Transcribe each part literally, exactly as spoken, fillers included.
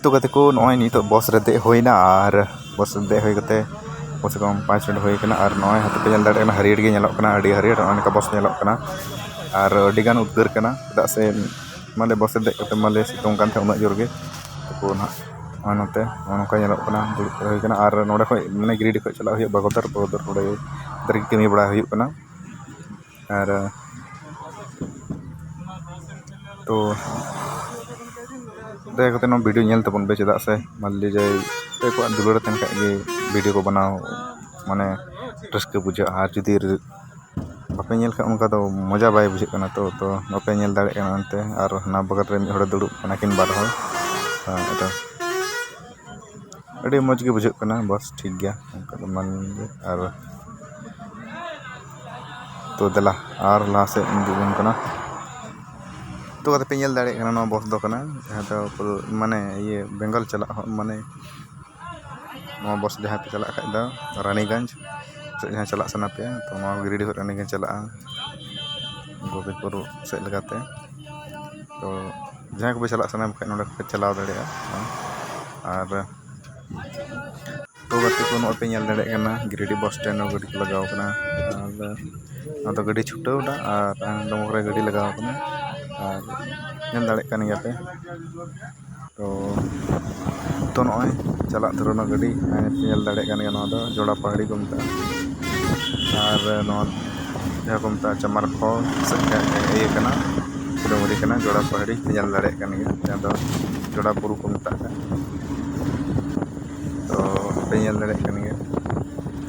ᱛᱚ ᱜᱟᱛᱮ ᱠᱚ, ᱱᱚᱜᱼᱚᱭ ᱱᱤᱛᱚᱜ ᱵᱟᱥ ᱨᱮ ᱫᱮᱡ ᱦᱩᱭᱱᱟ ᱟᱨ ᱵᱟᱥ ᱨᱮ ᱫᱮᱡ ᱦᱩᱭ ᱠᱟᱛᱮ ᱠᱚᱢ ᱥᱮ ᱠᱚᱢ ᱯᱟᱸᱪ ᱢᱤᱱᱤᱴ ᱦᱩᱭ ᱠᱟᱱᱟ᱾ ᱟᱨ ᱱᱚᱜᱼᱚᱭ ᱦᱟᱱᱛᱮ ᱯᱮ ᱧᱮᱞ ᱫᱟᱲᱮᱭᱟᱜ ᱠᱟᱱᱟ, ᱦᱟᱹᱨᱭᱟᱹᱲ ᱜᱮ ᱧᱮᱞᱚᱜ ᱠᱟᱱᱟ, ᱟᱹᱰᱤ ᱦᱟᱹᱨᱭᱟᱹᱲ᱾ ᱱᱚᱜᱼᱚᱭ ᱱᱚᱝᱠᱟ ᱵᱟᱥ ᱧᱮᱞᱚᱜ ᱠᱟᱱᱟ ᱟᱨ ᱟᱹᱰᱤ ᱜᱟᱱ ᱩᱫᱽᱜᱟᱹᱨ ᱠᱟᱱᱟ, ᱪᱮᱫᱟᱜ ᱥᱮ ᱢᱟᱱᱮ ᱵᱟᱥ ᱨᱮ ᱫᱮᱡ ᱠᱟᱛᱮ ᱢᱟᱞᱮ ᱥᱤᱛᱩᱝ ᱠᱟᱱ ᱛᱟᱦᱮᱸᱫ ᱩᱱᱟᱹᱜ ᱡᱳᱨ ᱜᱮ᱾ ᱛᱚ ᱱᱟᱦᱟᱜ ᱱᱚᱜᱼᱚᱭ ᱱᱚᱛᱮ ᱱᱚᱜᱼᱚ ᱱᱚᱝᱠᱟ ᱧᱮᱞᱚᱜ ᱠᱟᱱᱟ, ᱫᱩᱲᱩᱵ ᱦᱩᱭ ᱠᱟᱱᱟ᱾ ᱟᱨ ᱱᱚᱸᱰᱮ ᱠᱷᱚᱡ ᱢᱟᱱᱮ ᱜᱤᱨᱤᱰᱤ ᱠᱷᱚᱡ ᱪᱟᱞᱟᱜ ᱦᱩᱭᱩᱜᱼᱟ ᱵᱟᱜᱚᱫᱚᱨ, ᱵᱟᱜᱚᱫᱚᱨ ᱚᱸᱰᱮ ᱜᱤᱫᱽᱨᱟᱹ ᱠᱟᱹᱢᱤ ᱵᱟᱲᱟ ᱦᱩᱭᱩᱜ ᱠᱟᱱᱟ᱾ ᱟᱨ ᱛᱚ ᱫᱟᱭᱟ ᱠᱟᱛᱮ ᱱᱚᱣᱟ ᱵᱷᱤᱰᱤᱭᱳ ᱧᱮᱞ ᱛᱟᱵᱚᱱ ᱯᱮ, ᱪᱮᱫᱟᱜ ᱥᱮ ᱢᱟᱹᱞᱤ ᱡᱟᱭ ᱟᱯᱮ ᱠᱚᱣᱟᱜ ᱫᱩᱞᱟᱹᱲ ᱛᱟᱦᱮᱱ ᱠᱷᱟᱡ ᱜᱮ ᱵᱷᱤᱰᱤᱭᱳ ᱠᱚ ᱵᱮᱱᱟᱣ ᱢᱟᱱᱮ ᱨᱟᱹᱥᱠᱟᱹ ᱵᱩᱡᱷᱟᱹᱜᱼᱟ᱾ ᱟᱨ ᱡᱩᱫᱤ ᱵᱟᱯᱮ ᱧᱮᱞ ᱠᱷᱟᱡ ᱚᱱᱠᱟ ᱫᱚ ᱢᱚᱡᱟ ᱵᱟᱭ ᱵᱩᱡᱷᱟᱹᱜ ᱠᱟᱱᱟ᱾ ᱛᱚ ᱛᱚ ᱵᱟᱯᱮ ᱧᱮᱞ ᱫᱟᱲᱮᱭᱟᱜ ᱠᱟᱱᱟ ᱮᱱᱛᱮ, ᱟᱨ ᱦᱟᱱᱟ ᱵᱟᱜᱟᱱ ᱨᱮ ᱢᱤᱫ ᱦᱚᱲᱮ ᱫᱩᱲᱩᱵ ᱠᱟᱱᱟ, ᱠᱤᱱ ᱵᱟᱨ ᱦᱚᱲ᱾ ᱦᱮᱸ, ᱮᱴᱟᱜ ᱟᱹᱰᱤ ᱢᱚᱡᱽ ᱜᱮ ᱵᱩᱡᱷᱟᱹᱜ ᱠᱟᱱᱟ, ᱵᱟᱥ ᱴᱷᱤᱠ ᱜᱮᱭᱟ, ᱚᱱᱠᱟ ᱫᱚ ᱢᱟᱱ ᱜᱮ᱾ ᱟᱨ ᱛᱚ ᱫᱮᱞᱟ ᱟᱨ ᱞᱟᱦᱟ ᱥᱮᱫ ᱤᱫᱤ ᱵᱚᱱ ᱠᱟᱱᱟ᱾ ᱛᱚ ᱜᱟᱛᱮ ᱯᱮ ᱧᱮᱞ ᱫᱟᱲᱮᱭᱟᱜ ᱠᱟᱱᱟ, ᱱᱚᱣᱟ ᱵᱟᱥ ᱫᱚ ᱠᱟᱱᱟ ᱡᱟᱦᱟᱸ ᱫᱚ ᱯᱩᱨᱟᱹ ᱢᱟᱱᱮ ᱤᱭᱟᱹ ᱵᱮᱝᱜᱚᱞ ᱪᱟᱞᱟᱜ ᱦᱚᱸ, ᱢᱟᱱᱮ ᱱᱚᱣᱟ ᱵᱟᱥ ᱡᱟᱦᱟᱸ ᱯᱮ ᱪᱟᱞᱟᱜ ᱠᱷᱟᱡ ᱫᱚ ᱨᱟᱱᱤᱜᱚᱸᱡᱽ ᱥᱮᱫ ᱡᱟᱦᱟᱸ ᱪᱟᱞᱟᱜ ᱥᱟᱱᱟ ᱯᱮᱭᱟ, ᱛᱚ ᱱᱚᱣᱟ ᱜᱤᱨᱤᱰᱤ ᱠᱷᱚᱱ ᱨᱟᱱᱤᱜᱚᱸᱡᱽ ᱪᱟᱞᱟᱜᱼᱟ, ᱜᱳᱵᱤᱱᱫᱯᱩᱨ ᱥᱮᱫ ᱞᱮᱠᱟᱛᱮ᱾ ᱛᱚ ᱡᱟᱦᱟᱸᱭ ᱠᱚᱯᱮ ᱪᱟᱞᱟᱜ ᱥᱟᱱᱟ ᱯᱮ ᱠᱷᱟᱡ ᱱᱚᱸᱰᱮ ᱠᱷᱚᱱ ᱯᱮ ᱪᱟᱞᱟᱣ ᱫᱟᱲᱮᱭᱟᱜᱼᱟ᱾ ᱟᱨ ᱛᱚ ᱜᱟᱛᱮ ᱠᱚ, ᱱᱚᱜᱼᱚᱭ ᱯᱮ ᱧᱮᱞ ᱫᱟᱲᱮᱭᱟᱜ ᱠᱟᱱᱟ ᱜᱤᱨᱤᱰᱤ ᱵᱟᱥ ᱥᱴᱮᱱᱰ ᱨᱮ ᱜᱟᱹᱰᱤ ᱠᱚ ᱞᱟᱜᱟᱣ ᱠᱟᱱᱟ᱾ ᱟᱨ ᱱᱚᱣᱟ ᱫᱚ ᱜᱟᱹᱰᱤ ᱪᱷᱩᱴᱟᱹᱣ ᱮᱱᱟ ᱟᱨ ᱰᱚᱢᱚᱠ ᱨᱮ ᱜᱟᱹᱰᱤ ᱞᱟᱜᱟᱣ ᱠᱟᱱᱟ᱾ ᱟᱨ ᱧᱮᱞ ᱫᱟᱲᱮᱭᱟᱜ ᱠᱟᱱ ᱜᱮᱭᱟ ᱯᱮ᱾ ᱛᱚ ᱛᱚ ᱱᱚᱜᱼᱚᱭ ᱪᱟᱞᱟᱜ ᱫᱷᱩᱨᱟᱹᱣ ᱮᱱᱟ ᱜᱟᱹᱰᱤ᱾ ᱟᱨ ᱧᱮᱞ ᱫᱟᱲᱮᱭᱟᱜ ᱠᱟᱱ ᱜᱮᱭᱟ, ᱱᱚᱣᱟ ᱫᱚ ᱡᱚᱲᱟ ᱯᱟᱦᱟᱲᱤ ᱠᱚ ᱢᱮᱛᱟᱜᱼᱟ᱾ ᱟᱨ ᱱᱚᱣᱟ ᱡᱟᱦᱟᱸ ᱠᱚ ᱢᱮᱛᱟᱜᱼᱟ ᱪᱟᱢᱟᱨ ᱠᱷᱚᱲ ᱥᱮ ᱤᱭᱟᱹ ᱠᱟᱱᱟ, ᱰᱩᱝᱨᱤ ᱠᱟᱱᱟ ᱡᱚᱲᱟ ᱯᱟᱦᱟᱲᱤ, ᱯᱮ ᱧᱮᱞ ᱫᱟᱲᱮᱭᱟᱜ ᱠᱟᱱ ᱜᱮᱭᱟ, ᱡᱟᱦᱟᱸ ᱫᱚ ᱡᱚᱲᱟ ᱵᱩᱨᱩ ᱠᱚ ᱢᱮᱛᱟᱜ ᱠᱟᱱᱟ᱾ ᱛᱚ ᱯᱮ ᱧᱮᱞ ᱫᱟᱲᱮᱭᱟᱜ ᱠᱟᱱ ᱜᱮᱭᱟ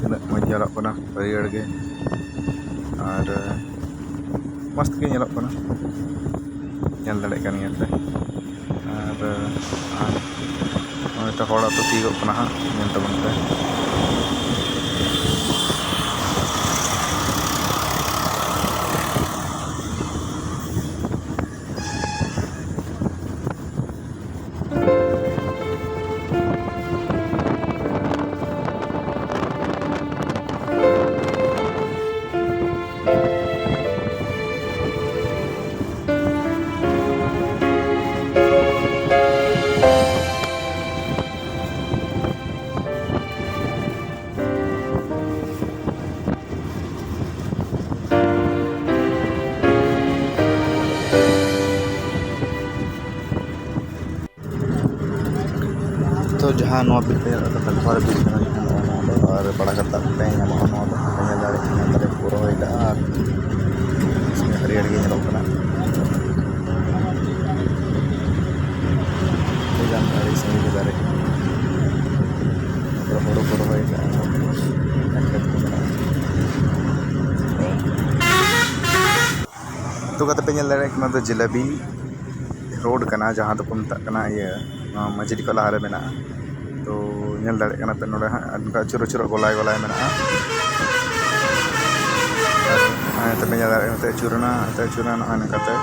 ᱛᱤᱱᱟᱹᱜ ᱢᱚᱡᱽ ᱧᱮᱞᱚᱜ ᱠᱟᱱᱟ, ᱦᱟᱹᱨᱭᱟᱹᱲ ᱜᱮ ᱟᱨ ᱢᱚᱡᱽ ᱜᱮ ᱧᱮᱞᱚᱜ ᱠᱟᱱᱟ, ᱧᱮᱞ ᱫᱟᱲᱮᱭᱟᱜ ᱠᱟᱱ ᱜᱮᱭᱟ ᱯᱮ᱾ ᱟᱨ, ᱟᱨ ᱱᱚᱜᱼᱚᱭ ᱛᱚ ᱦᱚᱲ ᱟᱹᱛᱩ ᱛᱤᱭᱳᱜᱚᱜ ᱠᱟᱱᱟ ᱦᱟᱸᱜ, ᱧᱮᱞ ᱛᱟᱵᱚᱱ ᱯᱮ᱾ ᱛᱚ ᱡᱟᱦᱟᱸ ᱱᱚᱣᱟ ᱵᱤᱨ ᱯᱮ ᱧᱮᱞ ᱠᱟᱫᱟ, ᱛᱟᱞᱣᱟᱨ ᱵᱤᱨ ᱠᱟᱱᱟ, ᱡᱟᱦᱟᱸ ᱱᱚᱜᱼᱚ ᱱᱚᱣᱟ ᱫᱚ, ᱟᱨ ᱵᱟᱲᱟ ᱠᱟᱛᱟ ᱯᱮ ᱧᱟᱢᱚᱜᱼᱟ᱾ ᱱᱚᱣᱟ ᱫᱚ ᱯᱮ ᱧᱮᱞ ᱫᱟᱲᱮᱭᱟᱜ ᱠᱟᱱᱟ, ᱫᱟᱨᱮ ᱠᱚ ᱨᱚᱦᱚᱭ ᱠᱟᱜᱼᱟ ᱟᱨ ᱦᱟᱹᱨᱭᱟᱹᱲ ᱜᱮ ᱧᱮᱞᱚᱜ ᱠᱟᱱᱟ᱾ ᱟᱹᱰᱤ ᱜᱟᱱ ᱟᱹᱰᱤ ᱥᱟᱺᱜᱤᱧ ᱨᱮ ᱫᱟᱨᱮ ᱠᱚ, ᱦᱳᱲᱳ ᱠᱚ ᱨᱚᱦᱚᱭ ᱠᱟᱜᱼᱟ, ᱠᱷᱮᱛ ᱠᱚ ᱢᱮᱱᱟᱜᱼᱟ᱾ ᱛᱚ ᱜᱟᱛᱮ ᱯᱮ ᱧᱮᱞ ᱫᱟᱲᱮᱭᱟᱜ ᱠᱟᱱᱟ, ᱫᱚ ᱡᱤᱞᱟᱹᱵᱤ ᱨᱳᱰ ᱠᱟᱱᱟ, ᱡᱟᱦᱟᱸ ᱫᱚᱠᱚ ᱢᱮᱛᱟᱜ ᱠᱟᱱᱟ ᱤᱭᱟᱹ, ᱱᱚᱣᱟ ᱢᱟᱹᱡᱷᱤᱰᱤ ᱠᱷᱚᱱ ᱞᱟᱦᱟᱨᱮ ᱢᱮᱱᱟᱜᱼᱟ᱾ ᱛᱚ ᱧᱮᱞ ᱫᱟᱲᱮᱭᱟᱜ ᱠᱟᱱᱟ ᱯᱮ ᱱᱚᱰᱮ ᱦᱟᱸᱜ ᱚᱱᱠᱟ ᱟᱹᱪᱩᱨ ᱟᱹᱪᱩᱨᱚᱜ ᱜᱚᱞᱟᱭ ᱜᱚᱞᱟᱭ ᱢᱮᱱᱟᱜᱼᱟ᱾ ᱟᱨ ᱱᱚᱜᱼᱚᱭ ᱛᱟᱯᱮ ᱧᱮᱞ ᱫᱟᱲᱮᱭᱟᱜ ᱠᱟᱱᱟ, ᱱᱚᱛᱮ ᱟᱹᱪᱩᱨᱮᱱᱟ, ᱱᱚᱛᱮ ᱟᱹᱪᱩᱨᱮᱱᱟ, ᱱᱚᱜᱼᱚᱭ ᱱᱚᱝᱠᱟᱛᱮ᱾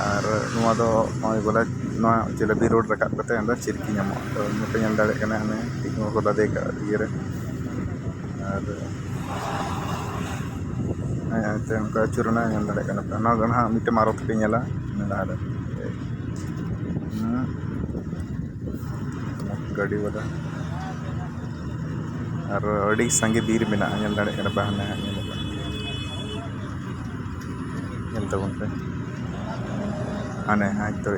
ᱟᱨ ᱱᱚᱣᱟ ᱫᱚ ᱱᱚᱜᱼᱚᱭ ᱜᱚᱞᱟᱭ, ᱱᱚᱣᱟ ᱡᱤᱞᱟᱹᱵᱤ ᱨᱳᱰ ᱨᱟᱠᱟᱵ ᱠᱟᱛᱮ ᱚᱸᱰᱮ ᱪᱤᱨᱠᱤ ᱧᱟᱢᱚᱜᱼᱟ᱾ ᱛᱚ ᱱᱚᱛᱮ ᱧᱮᱞ ᱫᱟᱲᱮᱭᱟᱜ ᱠᱟᱱᱟ ᱦᱟᱱᱮ ᱛᱤ ᱠᱚ ᱞᱟᱫᱮ ᱠᱟᱜ ᱤᱭᱟᱹᱨᱮ᱾ ᱟᱨ ᱦᱮᱸ, ᱮᱱᱛᱮ ᱚᱱᱠᱟ ᱟᱹᱪᱩᱨᱮᱱᱟ, ᱧᱮᱞ ᱫᱟᱲᱮᱭᱟᱜ ᱠᱟᱱᱟ ᱯᱮ᱾ ᱱᱚᱣᱟ ᱫᱚ ᱱᱟᱦᱟᱜ ᱢᱤᱫᱴᱮᱱ ᱢᱟᱨᱚᱛ ᱯᱮ ᱧᱮᱞᱟ ᱤᱱᱟᱹ ᱞᱟᱦᱟᱨᱮ᱾ ᱦᱩᱸ᱾ ᱜᱟᱹᱰᱤ ᱵᱟᱞᱟ᱾ ᱟᱨ ᱟᱹᱰᱤ ᱥᱟᱸᱜᱮ ᱵᱤᱨ ᱢᱮᱱᱟᱜᱼᱟ, ᱧᱮᱞ ᱫᱟᱲᱮᱭᱟᱜ ᱠᱟᱱᱟ ᱯᱮ, ᱦᱟᱱᱮ ᱦᱟᱸᱜ ᱧᱮᱞᱚᱜ ᱠᱟᱱᱟ᱾ ᱧᱮᱞ ᱛᱟᱵᱚᱱ ᱯᱮ᱾ ᱦᱟᱱᱮ ᱦᱟᱸᱜ ᱛᱚ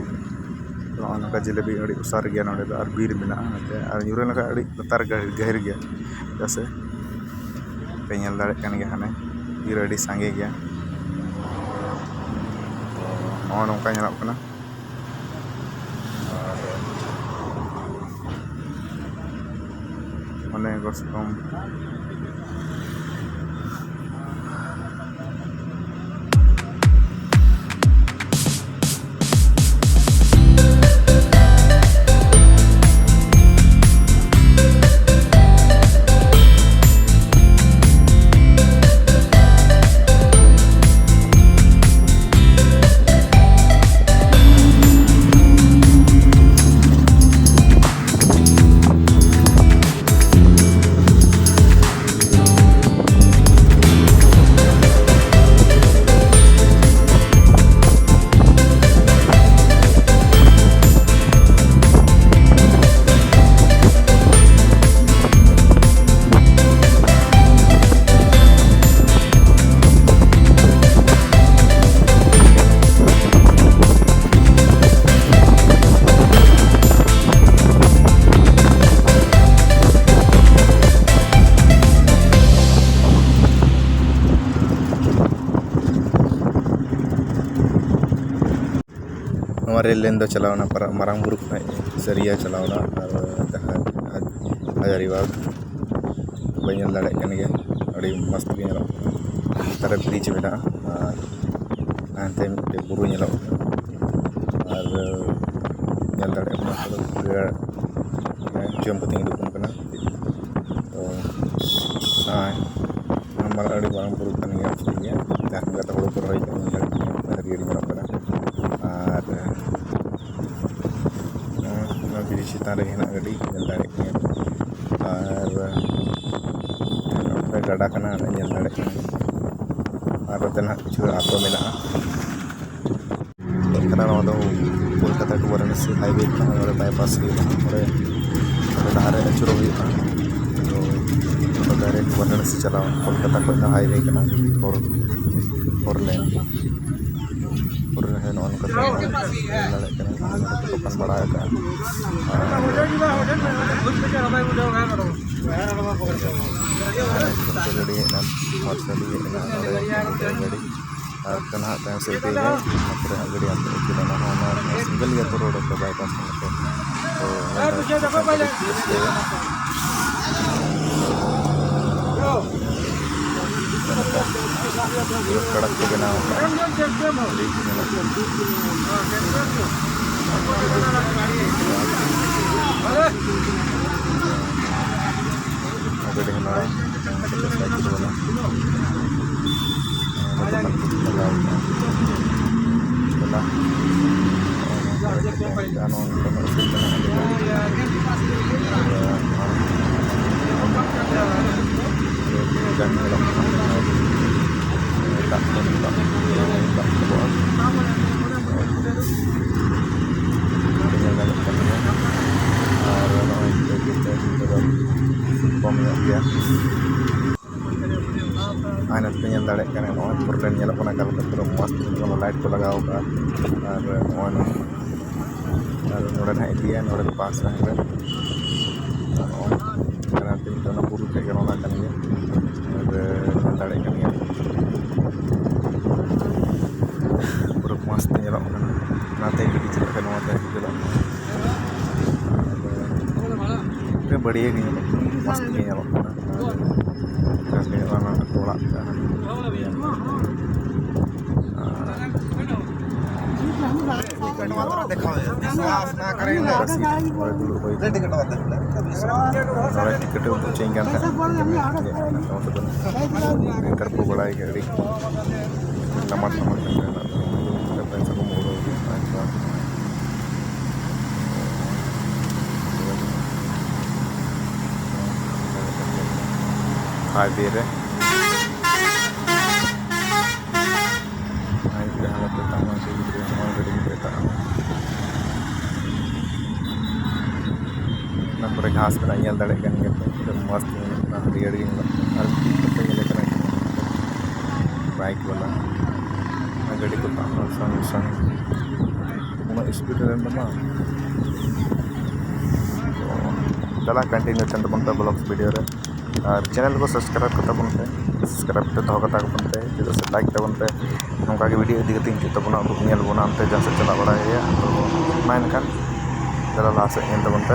ᱱᱚᱜᱼᱚ ᱱᱚᱝᱠᱟ ᱡᱤᱞᱟᱹᱵᱤ ᱟᱹᱰᱤ ᱚᱥᱟᱨ ᱜᱮᱭᱟ ᱱᱚᱰᱮ ᱫᱚ, ᱟᱨ ᱵᱤᱨ ᱢᱮᱱᱟᱜᱼᱟ ᱱᱚᱛᱮ, ᱟᱨ ᱧᱩᱨᱦᱟᱹ ᱞᱮᱱᱠᱷᱟᱱ ᱟᱹᱰᱤ ᱞᱟᱛᱟᱨ ᱜᱟᱹᱦᱤᱨ, ᱜᱟᱹᱦᱤᱨ ᱜᱮᱭᱟ᱾ ᱪᱮᱫᱟᱜ ᱥᱮ ᱯᱮ ᱧᱮᱞ ᱫᱟᱲᱮᱭᱟᱜ ᱠᱟᱱ ᱜᱮᱭᱟ, ᱦᱟᱱᱮ ᱵᱤᱨ ᱟᱹᱰᱤ ᱥᱟᱸᱜᱮ ᱜᱮᱭᱟ᱾ ᱛᱚ ᱱᱚᱜᱼᱚ ᱱᱚᱝᱠᱟ ᱧᱮᱞᱚᱜ ᱠᱟᱱᱟ᱾ ᱟᱨ ᱚᱱᱮ ᱜᱚᱥᱠᱚᱢ᱾ ᱨᱮᱞ ᱞᱟᱭᱤᱱ ᱫᱚ ᱪᱟᱞᱟᱣᱱᱟ, ᱯᱟᱨᱟ-, ᱢᱟᱨᱟᱝ ᱵᱩᱨᱩ ᱠᱷᱚᱱ ᱥᱟᱹᱨᱤᱭᱟ ᱪᱟᱞᱟᱣᱱᱟ, ᱟᱨ ᱡᱟᱦᱟᱸ ᱦᱟᱡ-, ᱦᱟᱡᱟᱨᱤᱵᱟᱜᱽ ᱵᱟᱹᱧ ᱧᱮᱞ ᱫᱟᱲᱮᱭᱟᱜ ᱠᱟᱱ ᱜᱮᱭᱟ, ᱟᱹᱰᱤ ᱢᱚᱡᱽ ᱛᱮᱜᱮ ᱧᱮᱞᱚᱜ ᱠᱟᱱᱟ᱾ ᱞᱟᱛᱟᱨ ᱨᱮ ᱵᱨᱤᱡᱽ ᱢᱮᱱᱟᱜᱼᱟ, ᱟᱨ ᱦᱟᱱᱛᱮ ᱢᱤᱫᱴᱮᱡ ᱵᱩᱨᱩ ᱧᱮᱞᱚᱜ ᱠᱟᱱᱟ, ᱟᱨ ᱧᱮᱞ ᱫᱟᱲᱮᱭᱟᱜ ᱠᱟᱱᱟ ᱯᱩᱨᱟᱹ ᱡᱚᱢ ᱠᱟᱛᱮᱧ ᱩᱰᱩᱠ ᱠᱟᱱᱟ᱾ ᱛᱚ ᱱᱚᱜᱼᱚᱭ ᱢᱟᱨᱟᱝ, ᱟᱹᱰᱤ ᱢᱟᱨᱟᱝ ᱵᱩᱨᱩ ᱠᱟᱱ ᱜᱮᱭᱟ, ᱴᱷᱤᱠ ᱜᱮᱭᱟ, ᱡᱟᱦᱟᱸ ᱠᱚ ᱠᱟᱛᱮ ᱦᱩᱲᱩ ᱠᱚ ᱨᱚᱦᱚᱭ ᱠᱟᱜᱼᱟ, ᱧᱮᱞ ᱫᱟᱲᱮᱭᱟᱜ ᱠᱟᱱᱟ, ᱦᱟᱹᱨᱭᱟᱹᱲ ᱧᱮᱞᱚᱜ ᱠᱟᱱᱟ᱾ ᱟᱨ ᱱᱚᱣᱟ ᱵᱨᱤᱡᱽ ᱪᱮᱛᱟᱱ ᱨᱮᱜᱮ ᱦᱮᱱᱟᱜ ᱜᱟᱹᱰᱤ, ᱧᱮᱞ ᱫᱟᱲᱮᱭᱟᱜ ᱠᱟᱱᱟ᱾ ᱟᱨ ᱱᱚᱛᱮ ᱜᱟᱰᱟ ᱠᱟᱱᱟ, ᱚᱱᱟ ᱧᱮᱞ ᱫᱟᱲᱮᱭᱟᱜ ᱠᱟᱱᱟ᱾ ᱟᱨ ᱱᱚᱛᱮ ᱱᱟᱦᱟᱜ ᱠᱤᱪᱷᱩ ᱟᱛᱳ ᱢᱮᱱᱟᱜᱼᱟ᱾ ᱠᱟᱱᱟ᱾ ᱱᱚᱣᱟ ᱫᱚ ᱠᱳᱞᱠᱟᱛᱟ to ᱵᱟᱨᱟᱱᱚᱥᱤ highway ᱠᱟᱱᱟ᱾ ᱱᱚᱰᱮ bypass ᱦᱩᱭᱩᱜᱼᱟ, ᱱᱚᱰᱮ, ᱱᱚᱰᱮ ᱰᱟᱦᱟᱨ ᱨᱮ ᱟᱹᱪᱩᱨᱚᱜ ᱦᱩᱭᱩᱜᱼᱟ᱾ ᱛᱚ ᱱᱚᱰᱮ direct ᱵᱟᱨᱟᱱᱚᱥᱤ ᱪᱟᱞᱟᱣ, ᱠᱳᱞᱠᱟᱛᱟ ᱠᱷᱚᱱ ᱫᱚ highway ᱠᱟᱱᱟ, four, four lane᱾ ᱯᱩᱨᱟᱹ ᱱᱚᱜᱼᱚ ᱱᱚᱝᱠᱟ ᱛᱟᱦᱮᱱᱟ᱾ ᱧᱮᱞ ᱫᱟᱲᱮᱭᱟᱜ ᱠᱟᱱᱟ, ᱫᱚᱠᱟᱱ ᱵᱟᱲᱟ ᱟᱠᱟᱫᱼᱟ᱾ ᱟᱨ ᱜᱟᱹᱰᱤ ᱦᱮᱡ ᱮᱱᱟ, ᱢᱚᱴᱚᱨ ᱥᱟᱭᱠᱮᱞ ᱦᱮᱡ ᱮᱱᱟ, ᱱᱚᱰᱮ ᱜᱟᱹᱰᱤ᱾ ᱟᱨ ᱱᱟᱦᱟᱜ ᱛᱟᱭᱚᱢ ᱥᱮᱫ ᱤᱫᱤᱭᱮᱫᱟ, ᱱᱚᱛᱮ ᱨᱮ ᱦᱟᱸᱜ ᱜᱟᱹᱰᱤ ᱟᱱᱛᱮ ᱟᱹᱪᱩᱨ ᱮᱱᱟ᱾ ᱱᱚᱣᱟ, ᱱᱚᱣᱟ single ᱜᱮᱭᱟ ᱛᱚ road, ᱚᱱᱛᱮ bypass ᱠᱟᱱᱟ ᱛᱚ᱾ ᱛᱚ ᱧᱮᱞ ᱫᱟᱲᱮᱭᱟᱜ ᱠᱟᱱᱟ ᱟᱹᱰᱤ ᱨᱟᱹᱥᱠᱟᱹ ᱜᱮ᱾ ᱯᱩᱨᱟᱹ ᱥᱚᱲᱚᱠ ᱠᱚ ᱵᱮᱱᱟᱣ ᱟᱠᱟᱫᱼᱟ᱾ ᱟᱹᱰᱤ ᱧᱮᱞᱚᱜ ᱠᱟᱱᱟ᱾ ᱜᱟᱹᱰᱤ ᱦᱮᱱᱟᱜᱼᱟ᱾ ᱥᱟᱭᱠᱮᱞ ᱵᱟᱞᱟ᱾ ᱚᱱᱟ ᱫᱚᱠᱟᱱ ᱠᱚ ᱞᱟᱜᱟᱣ ᱠᱟᱜᱼᱟ᱾ ᱫᱮᱞᱟ᱾ ᱟᱨ ᱱᱚᱜᱼᱚ ᱱᱚᱝᱠᱟᱱᱟᱜ ᱥᱤᱱ ᱢᱮᱱᱟᱜᱼᱟ᱾ ᱡᱟᱦᱟᱸ ᱧᱮᱞᱚᱜ ᱠᱟᱱᱟ, ᱫᱟᱜ ᱠᱚ, ᱫᱟᱜ ᱠᱚ, ᱫᱟᱜ ᱠᱚ᱾ ᱧᱮᱞ ᱧᱟᱢᱚᱜ ᱠᱟᱱ ᱜᱮᱭᱟ᱾ ᱟᱨ ᱱᱚᱜᱼᱚᱭ ᱱᱤᱛᱚᱜ ᱫᱚ ᱠᱚᱢ ᱧᱚᱜ ᱜᱮᱭᱟ᱾ ᱟᱨ ᱱᱚᱛᱮ ᱯᱮ ᱧᱮᱞ ᱫᱟᱲᱮᱭᱟᱜ ᱠᱟᱱᱟ, ᱱᱚᱜᱼᱚᱭ ᱯᱩᱨᱟᱹ ᱧᱮᱞᱚᱜ ᱠᱟᱱᱟ ᱚᱠᱟ ᱞᱮᱠᱟ ᱯᱩᱨᱟᱹ ᱢᱚᱡᱽ ᱧᱮᱞᱚᱜ ᱠᱟᱱᱟ, light ᱠᱚ ᱞᱟᱜᱟᱣ ᱠᱟᱜᱼᱟ᱾ ᱟᱨ ᱱᱚᱜᱼᱚᱭ ᱱᱚᱣᱟ, ᱟᱨ ᱱᱚᱰᱮ ᱱᱟᱦᱟᱜ ᱤᱫᱤᱭᱟ, ᱱᱚᱰᱮ ᱠᱚ ᱯᱟᱥᱟ ᱦᱮᱸ᱾ ᱱᱚᱜᱼᱚᱭ ᱟᱨ ᱦᱟᱱᱛᱮ ᱢᱤᱫᱴᱮᱱ ᱚᱱᱟ ᱵᱩᱨᱩ ᱴᱷᱮᱡ ᱜᱮ ᱨᱚᱲᱟ ᱠᱟᱱ ᱜᱮᱭᱟ, ᱟᱨ ᱧᱮᱞ ᱫᱟᱲᱮᱭᱟᱜ ᱠᱟᱱ ᱜᱮᱭᱟ ᱯᱩᱨᱟᱹ ᱢᱚᱡᱽ ᱛᱮ ᱧᱮᱞᱚᱜ ᱠᱟᱱᱟ᱾ ᱚᱱᱟᱛᱮ ᱜᱟᱹᱰᱤ ᱪᱟᱞᱟᱜ ᱠᱟᱱᱟ, ᱱᱚᱣᱟᱛᱮ ᱪᱟᱞᱟᱜ ᱠᱟᱱᱟ᱾ ᱟᱫᱚ ᱵᱟᱹᱲᱤᱭᱟᱹ ᱜᱮ ᱧᱮᱞᱚᱜ ᱠᱟᱱᱟ, ᱢᱚᱡᱽ ᱜᱮ ᱧᱮᱞᱚᱜ ᱠᱟᱱᱟ᱾ ᱟᱨ ᱚᱱᱟ ᱚᱲᱟᱜ ᱠᱟᱱᱟ᱾ ᱟᱨ ᱱᱚᱣᱟ ᱫᱩᱲᱩᱵ ᱦᱩᱭ ᱠᱟᱱᱟ᱾ ᱱᱚᱰᱮ ᱴᱤᱠᱤᱴ ᱮ ᱵᱩᱠ ᱦᱚᱪᱚᱧ ᱠᱟᱱ ᱛᱟᱦᱮᱸᱫ᱾ ᱱᱮᱛᱟᱨ ᱠᱚ ᱵᱟᱲᱟᱭ ᱜᱮᱭᱟ, ᱟᱹᱰᱤ ᱱᱟᱢᱟᱨ ᱱᱟᱢᱟᱨ ᱠᱟᱱᱟ᱾ ᱯᱚᱭᱥᱟ ᱠᱚ ᱢᱩᱲᱟᱹᱣ ᱜᱮ ᱛᱟᱦᱮᱸ ᱠᱟᱱᱟ᱾ ᱦᱟᱭᱣᱮ ᱨᱮ᱾ ᱦᱟᱭᱣᱮ ᱨᱮ ᱦᱟᱞᱚᱛ ᱨᱮ ᱛᱟᱦᱮᱸ ᱠᱟᱱᱟ, ᱥᱩᱨ ᱨᱮ ᱱᱚᱣᱟ ᱜᱟᱹᱰᱤ ᱠᱚ ᱢᱮᱛᱟᱜᱼᱟ᱾ ᱚᱱᱟ ᱠᱚᱨᱮ ᱜᱷᱟᱥ ᱢᱮᱱᱟᱜᱼᱟ, ᱧᱮᱞ ᱫᱟᱲᱮᱭᱟᱜ ᱠᱟᱱ ᱜᱮᱭᱟ ᱯᱮ, ᱛᱤᱱᱟᱹᱜ ᱢᱚᱡᱽ ᱧᱮᱞᱚᱜ ᱠᱟᱱᱟ, ᱦᱟᱹᱨᱭᱟᱹᱲ ᱜᱮ ᱧᱮᱞᱚᱜ ᱠᱟᱱᱟ᱾ ᱟᱨ ᱵᱤᱨ ᱠᱚ ᱧᱮᱞ ᱠᱟᱱᱟ, ᱵᱟᱭᱤᱠ ᱵᱟᱞᱟ ᱜᱟᱹᱰᱤ ᱠᱚ ᱛᱟᱵ ᱥᱟᱱ ᱥᱟᱱ ᱩᱱᱟᱹᱜ ᱥᱯᱤᱰ ᱨᱮ ᱵᱟᱝ᱾ ᱪᱟᱞᱟᱜ ᱠᱚᱱᱴᱤᱱᱤᱭᱩ ᱛᱟᱦᱮᱱ ᱛᱟᱵᱚᱱ ᱯᱮ ᱵᱞᱚᱜ ᱵᱷᱤᱰᱤᱭᱳ ᱨᱮ, ᱟᱨ ᱪᱮᱱᱮᱞ ᱠᱚ ᱥᱟᱵᱥᱠᱨᱟᱭᱤᱵ ᱠᱟᱛᱟ ᱵᱚᱱ ᱯᱮ, ᱥᱟᱵᱥᱠᱨᱟᱭᱤᱵ ᱠᱟᱛᱮ ᱫᱚᱦᱚ ᱠᱟᱛᱟ ᱵᱚᱱ ᱯᱮ, ᱪᱮᱫᱟᱜ ᱥᱮ ᱞᱟᱭᱤᱠ ᱛᱟᱵᱚᱱ ᱯᱮ᱾ ᱱᱚᱝᱠᱟ ᱜᱮ ᱵᱷᱤᱰᱤᱭᱳ ᱤᱫᱤ ᱠᱟᱛᱮ ᱤᱧ ᱪᱮᱫ ᱛᱟᱵᱚᱱᱟ, ᱟᱵᱚ ᱧᱮᱞ ᱵᱚᱱᱟ ᱚᱱᱛᱮ ᱡᱟᱦᱟᱸ ᱥᱮᱫ ᱪᱟᱞᱟᱣ ᱵᱟᱲᱟᱭ ᱦᱩᱭᱩᱜᱼᱟ᱾ ᱛᱚ ᱢᱟ ᱮᱱᱠᱷᱟᱱ ᱫᱮᱞᱟ ᱞᱟᱦᱟ ᱥᱮᱫ ᱧᱮᱞ ᱛᱟᱵᱚᱱ ᱯᱮ᱾